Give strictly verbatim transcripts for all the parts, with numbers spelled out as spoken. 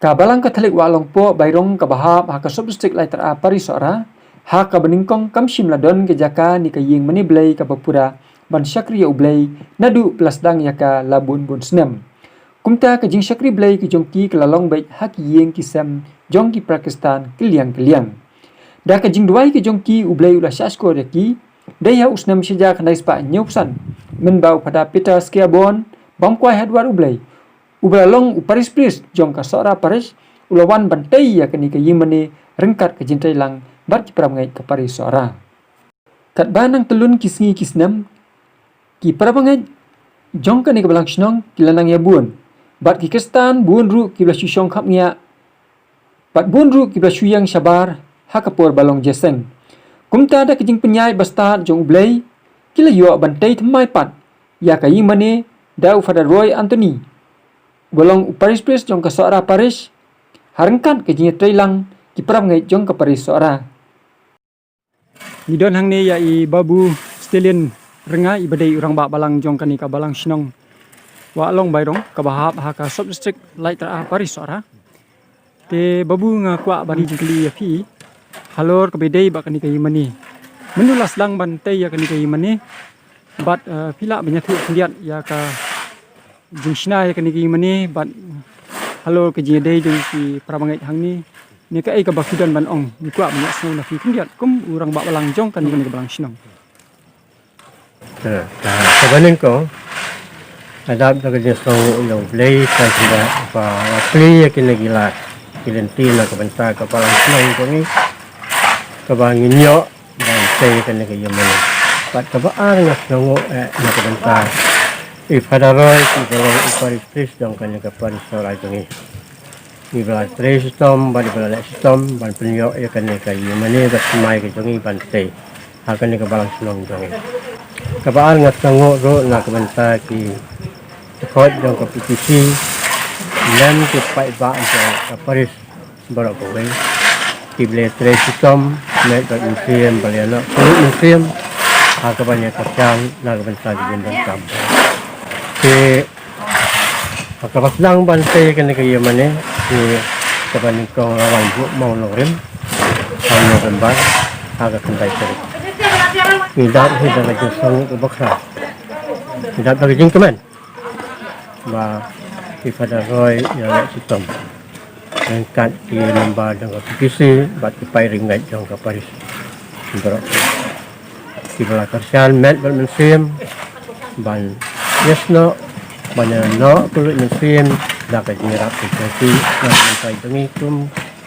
Ka Balang Katholik Wahlong Pohbairong kaba hap ha ka sub-district Laitara Parish Sohra, ha kaba nyngkong kam shym la don ka jaka ne ka ïing mane blei kaba pura ban shakri ïa U Blei naduh ba la sdang ïa ka la bun bun snem. Kumta ka jingshakri blei ka jong ki ka la long beit ha ki ïing ki sem jong ki para Khristan kylliang kylliang. Da ka jingduwai ka jong ki U Blei u la shahshkor ïa ki. Dei ha u snem shi hajar khyndai spah hynñiewphew san, mynba u Phadar Peter Skiabon, bam kwai ha dwar U Blei, uba la long u parish priest jong ka Sohra Parish, u la wan ban tei ïa kane ka ïing mane ryngkat ka jingtreilang bad ki para bangeit ka parish Sohra. Katba nang tyllun ki sngi ki snem, ki para bangeit jong kane ka balang shnong ki la nang ïa bun, bad ki Khristan bun ruh ki la shu shong khapngiah, bad bun ruh ki la shu ïeng shabar ha ka por ba long jingïaseng. Kumta da ka jingpynïaid ba stad jong U Blei, ki la ïoh ban tei thymmai pat ïa ka ïing mane da u Phadar Roy Anthony, uba long u parish priest jong ka Sohra Parish, ha ryngkat ka jingïatreilang ki para bangeit jong ka parish Sohra. Ngi don hangne ïa i Babu Stalin Rynga, iba dei u rangbah balang jong kane ka balang shnong Wahlong Bairong kaba hap ha ka sub-district Laitara Parish Sohra. Te Babu, nga kwah ban ïa jingkylli ïa phi halor kaba dei bad kane ka ïing mane. Mynno la sdang ban tei ïa kane ka ïing mane? Bad, eh, phi lah ban ïathuh khyndiat ïa ka jingshna ïa kane ka ïing mane bad halor ka jingïadei jong ki para bangeit hangne, ne kaei kaba phi don ban ong? Ngi kwah ban ïasngew na phi khyndiat kum u rangbah balang jong kane, kane ka balang shnong. Ha, ha, kaba nyngkong, ka dap da ka jingsngewnguh ïa U Blei, kan sngewbha ba la plie ïa kine ki lad ki lynti na ka bynta ka balang shnong jong ngi, kaba ngin ïoh ban tei ïa kane ka ïing mane. Bad kaba ar, nga sngewnguh eh na ka bynta i Phadar Roy, iba long u parish priest jong kane ka parish Sohra jong ngi. Iba la trei shitom bad iba la leh shitom ban pynïoh ïa kane ka ïing mane ba thymmai ka jong ngi ban tei ha kane ka balang shnong jong ngi. Kaba ar, nga sngewnguh ruh na ka bynta ki dkhot jong ka P T C, lem ki paidbah jong ka parish baroh kawei, kiba la trei shitom met bad mynsiem, ba la ïa noh khlem mynsiem ha kaban ïa kyrshan na ka bynta ka jingdonkam. Te ha kaba sdang ban tei ïa kane ka ïing mane, te kaba nyngkong la wan buh mawnongrim ha u November ha ka khyndai tarik. Ngi dap hi da ka jingsngewnguh kaba khraw, ngi dap da ka jingkmen ba i Phadar Roy u la leh shitom ryngkat ki member jong ka P T C bad ki paid riewngeit jong ka parish baroh, kiba la kyrshan met bad mynsiem ban ïasnoh, ban ïa noh khlem mynsiem da ka jingïarap ka jong ki na ka bynta jong ngi kum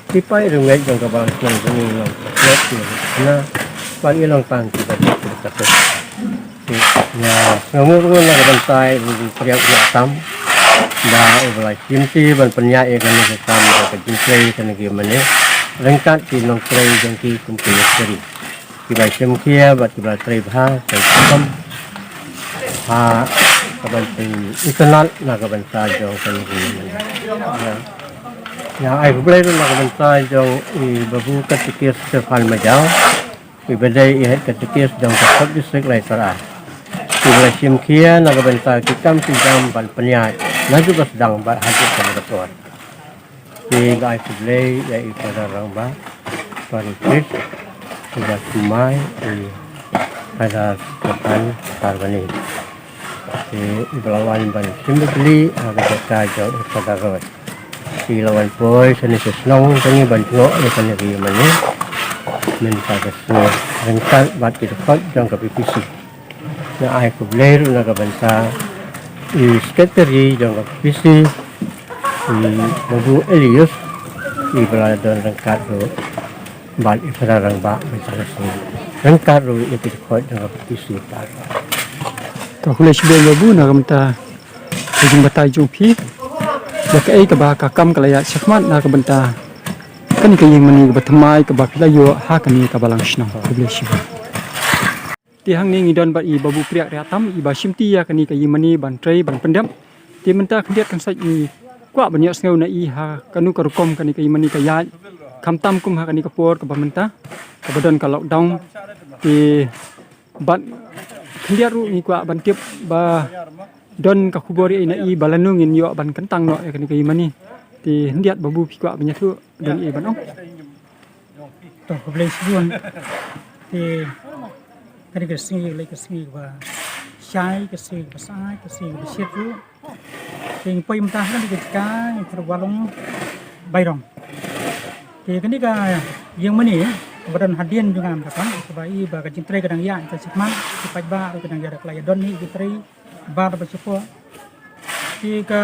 ki paid riewngeit jong ka balang shnong jong ngi, long ka khlot ki long ka khana bad ngi long tang kiba duk kiba takut. Te nga sngewnguh ruh na ka bynta i Babu Priak Riahtam, ba uba la shimti ban pynïaid ïa kane ka kam da ka jingtrei ïa kane ka ïing mane ryngkat ki nongtrei jong ki kum ki mistri, kiba shim khia bad kiba trei bha, trei shitom ha kaban pynitynnad na ka bynta jong kane ka ïing mane. Ïa, ïa ai khublei ruh na ka bynta jong i Babu Katekis Stephan Majaw, iba dei i Head Katekis jong ka Sub District Laitara, iba la shim khia na ka bynta ki kam ki jam ban pynïaid naduh ba sdang bad haduh kaba dkhot. Te nga ai khublei ïa i Phadar Rangbah Parish Priest, iba thymmai i Phadar Stephan Sarbani, te iba la wan ban shim bynta ha ka jaka jong i Phadar Roy. Te i la wan poi shane sha shnong jong ngi ban jngoh ïa kane ka ïing mane mynta ka sngi ryngkat bad ki dkhot jong ka P P C. Nga ai khublei ruh na ka bynta i Secretary jong ka P P C, i Babu Elias, iba la don ryngkat ruh bad i Phadar Rangbah mynta ka sngi ryngkat ruh ïa ki dkhot jong ka P P C. Ka khublei shibun Babu na ka bynta ka jingbatai jong phi. Ïa kaei kaba ka kam ka la ïaid shakhmat na ka bynta kane ka ïing mane kaba thymmai kaba phi la ïoh ha kane ka balang shnong. Khublei shibun. Te hangne ngi don bad i Babu Priak Riahtam, iba shimti ïa kane ka ïing mane ban trei ban pyndep. Te mynta khyndiat kan sait ngi kwah ban ïohsngew na i ha kano ka rukom kane ka ïing mane ka ïaid, khamtam kum ha kane ka por kaba mynta kaba don ka lockdown. Te bad khyndiat ruh ngi kwah ban tip ba don ka khubor ïa i na i ba lano ngin ïoh ban kyntang noh ïa kane ka ïing mane. Te hyndiat ba bu phi kwah ban ïathuh don ei ban ong. To, khublei shibun. Te ka dei ka sngi, ka dei ka sngi ba shai, ka sngi ba shai, ka sngi ba shit ruh. Te ngi poi mynta ha ka dei ka jaka ngi pyrwa long Bairong. Te ka dei ka ïing mane ba don hadien jong nga mynta, kaba i ba ka jingtrei ka dang ïaid ka shikmat, ki paidbah ruh ka dang ïaid, ka la ïa don hi jingtrei ba da ba shapoh. Te ka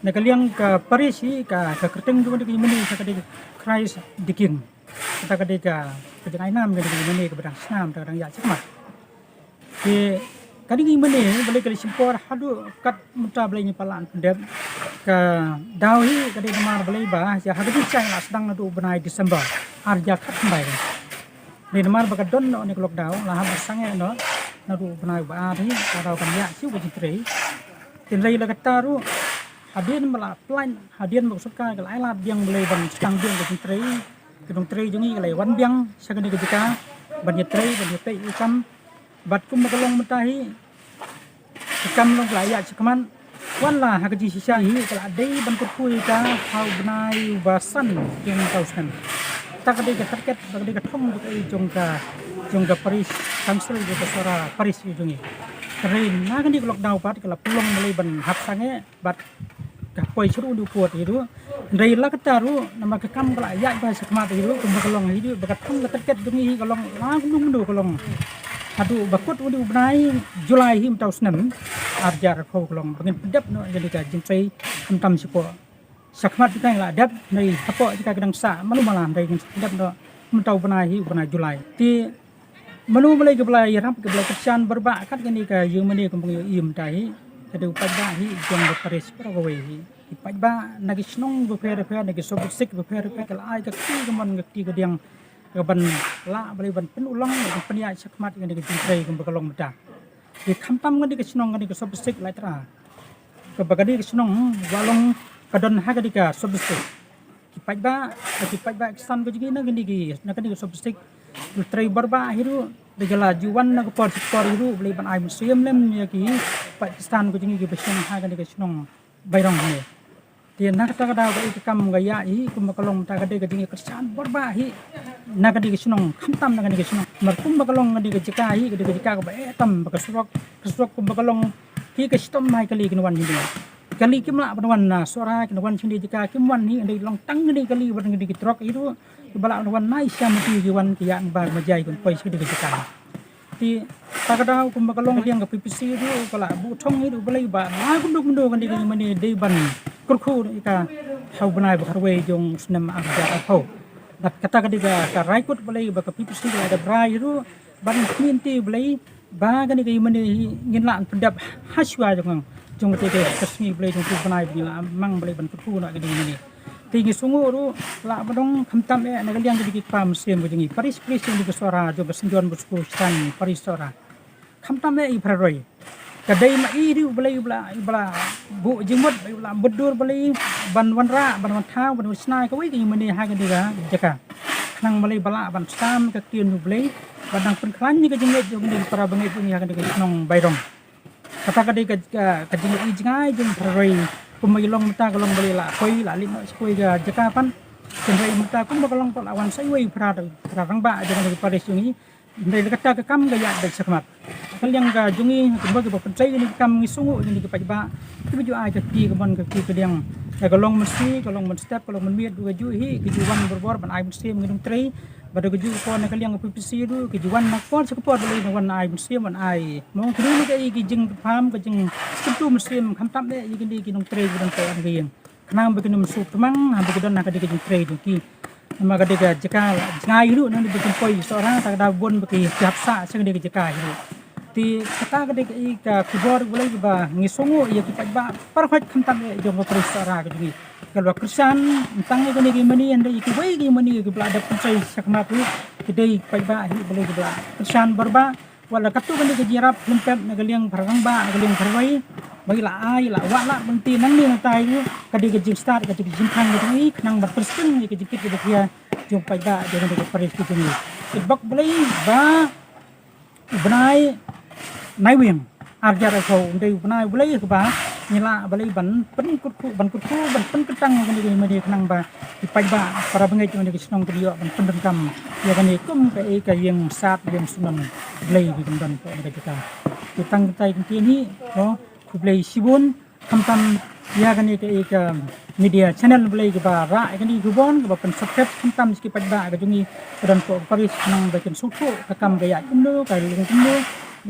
na ka liang ka parish hi ka, ka kyrteng jong ka dei ka ïing mane ka dei Christ the King. Kata ka dei ka, ka jingai nam ka dei ka ïing mane kaba dang snam, kaba dang ïaid shikmat. Te ka dei ka ïing mane balei ka la shim por haduh kat mynta balei ngi pat la pyndep. Ka daw hi ka dei namar balei ba ïa ha ka dei ka la sdang naduh u bnai December ar hajar khatkhyndai. Dei namar ba ka don noh ne ka lockdown, la hap ba sangeh noh naduh u bnai ba ar hi, ka daw ban ïaid shuh ka jingtrei. Hynrei la katta ruh hadien ba la pynlait, hadien ba ka sorkar ka la ai lad biang balei ban sdang biang ka jingtrei, ka dong trei jong ngi ka la wan biang sha kane ka jaka ban ïatrei, ban ïatei ïa kam. Bad kumba ka long mynta hi, ka kam long ka la ïaid shikmat. Wan la ha ka jingshisha hi ka la dei ban kyrkhu ïa ka ha u bnai uba san jong uta u snem. Kata ka dei ka target, ka dei ka thong jong ka, jong ka parish council, jong ka Sohra parish jong ngi. Hynrei na kane ka lockdown pat ka la pynlong balei ban hap sangeh bad ka poi shuh ruh u pud hi ruh. Hynrei la katta ruh namar ka kam ka la ïaid ba shikmat hi ruh, kumba ka long hi ruh ba ka thong ka target jong ngi hi ka long la kumno kumno ka long haduh ba kut u bnai July hi mynta u snem ar hajar arphew ka long ba ngin pyndep noh ïa ka jingtrei khamtam shapoh. Shikmat jaka ngi la dep, hynrei hapoh jaka ka dang sah malu mala, hynrei ngin pyndep noh mynta u bnai hi u bnai July. Te mano balei kaba la ïarap, kaba la kyrshan bor bha kat kane ka ïing mane kumba ngi ïohi mynta hi, ka dei u paidbah hi jong ka parish baroh kawei hi. Ki paidbah na ki shnong bapher bapher, na ki sub district bapher bapher, ka la ai ka kti kamon, ka kti kadiang, ka ban lah balei ban pynlong, ban pynïaid shikmat kane ka jingtrei kumba ka long mynta. Te khamtam kane ka shnong, kane ka sub district Laittyra, kaba kane ka shnong Walong ka don ha kane ka sub district. Ki paidbah, ki paidbah ki san ka jong ngi na kane ki, na kane ka sub district, trei bor bha hi ruh, da ka la ju wan na ka por sha ka por hi ruh balei ban ai mynsiem lem ïa ki paid ki san ka jong ngi kiba shong ha kane ka shnong Bairong hi. Te na kata ka daw ka dei ka kam ka ïaid hi kumba ka long mynta ka dei ka jingkyrshan bor bha hi na ka dei ka shnong, khamtam na ka dei ka shnong. Namar kumba ka long ka dei ka jaka hi, ka dei ka jaka kaba eh tam bad ka surok, ka surok kumba ka long hi ka shitom mai kali kin wan hi. Kali kim lah ban wan na Sohra, kin wan shane jaka kim wan hi, ka dei long tang ka dei kali ban ka dei ki trok hi ruh. Kiba lah ban wan na i Shyamati ki wan ki ïaid ba ka majai kin poi sha ka dei ka jaka. Te ta ka daw kumba ka long liang ka P P C ruh ka la buh thong hi ruh balei ba na kumno kumno ka dei ka ïing mane dei ban kyrkhu ïa ka ha u bnai ba kharwei jong u snem ar hajar arphew. Bad kata ka dei ka, ka raikut balei ba ka P P C ka la da brai ruh ban kynti balei ba kane ka ïing mane hi ngin lah pyndep ha shuwa jong, jong kata ka sngi balei jong u bnai ba ngin lah mang balei ban kyrkhu na kane ka ïing mane. Te ngi sngewnguh ruh lah ba dang khamtam eh na ka liang ka dei ki kpa mynsiem ka jong ngi. Parish priest jong ka Sohra, jong ka Saint John Bosco Shrine parish Sohra. Khamtam eh i Phra Roi. Ka dei ma i ruh balei ba la, ba la buh jingmut, ba la mutdur balei ban wanrah, ban wan thaw, ban wan shna kawei ka ïing mane ha kane ka jaka. Khnang balei ba lah ban sam ka ktien u Blei, ban nang pynkhlaiñ ïa ka jingngeit jong kane ka para bangeit jong ngi ha kane ka shnong Bairong. Kata ka dei ka, ka, ka jingïohi jngai jong Phra Roi. Kumba i long mynta ka long balei la poi la leit noh sha kawei ka jaka pat. Hynrei mynta kumba ka long pat la wan sa iwei i Phra, Phra rangbah jong kane ka parish jong ngi. Hynrei kata ka kam ka ïaid beit shakhmat. Ka liang ka jong ngi kumba kiba pyntrei kane ka kam ngi sngewnguh ïa kine ki paidbah kiba ju ai ka kti kamon ka kti kadiang. Ka long mynsi, ka long mynstep, ka long mynmiet, ka ju hi, ka ju wan borbor ban ai mynsiem ngi nongtrei. Bad ka ju ka por na ka liang ka P P C ruh, ka ju wan na ka por sha ka por balei na wan ai mynsiem, wan ai. Mo kine ki, ki jingpham, ka jingkyntu mynsiem khamtam eh ïa kine ki nongtrei kiba don hapoh ka ïing. Khnang ba kin ym suk tmang haba ki don ha ka dei ka jingtrei jong ki. Namar ka dei ka jaka la jngai ruh, nang dei ba kin poi Sohra, ta ka daw bun ba ki hap sah sha ka dei ka jaka ruh. Te kata ka dei ka, ka khubor balei ba ngi sngewnguh ïa ki paidbah baroh khamtam eh jong ka parish Sohra ka jong ngi. Ka la kyrshan tang ïa kane ka ïing mane, hynrei ïa kiwei ki ïing mane kiba la dep pyntrei shakhmat ruh, ki dei paidbah hi balei kiba la kyrshan bor bha. Wat la katto katne ka jingïarap lem pep na ka liang Phra Rangbah, na ka liang Phra Roi, ba i la ai, i la wad lah ban ti nangne nangtai ruh, ka dei ka jingstad, ka dei ka jingkhang ka jong i, khnang ban pynsting ïa ka jingkit ka jingkhia jong paidbah jong ka parish ka jong i. Te bok Blei ba u bnai Naiwieng ar hajar arphew u dei u bnai Blei kaba ngi lah balei ban pynkut khuh, ban kut khuh, ban pynkyntang ïa kane ka media khnang ba ki paidbah para bangeit ïa kane ka shnong kin ïoh ban pyndonkam ïa kane kum ka, eh, ka ïing sad ïing sunan Blei ba kin don hapoh kane ka jaka. Te tang katei ka ktien hi, mo, khublei shibun. Khamtam ïa kane ka, eh, ka media channel Blei kaba rah ïa kane ka khubor kaba pynsubscribe, khamtam sha ki paidbah ka jong ngi ba don hapoh ka parish khnang ba kin sngewthuh ka kam ka ïaid kumno, ka long kumno,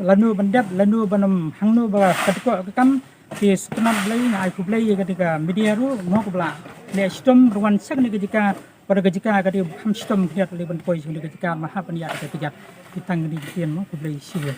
lano ban dep, lano ban ym, hangno ba ka dkoh ka kam. Te sngewtynnat Blei, nga ai khublei ïa kane ka media ruh, mo, kaba la leh shitom ruh wan sha kane ka jaka, bad ka jaka ka dei kham shitom khyndiat lei ban poi sha kane ka jaka, ma hap ban ïaid ka kjat. Te tang kane ka ktien, mo, khublei shibun.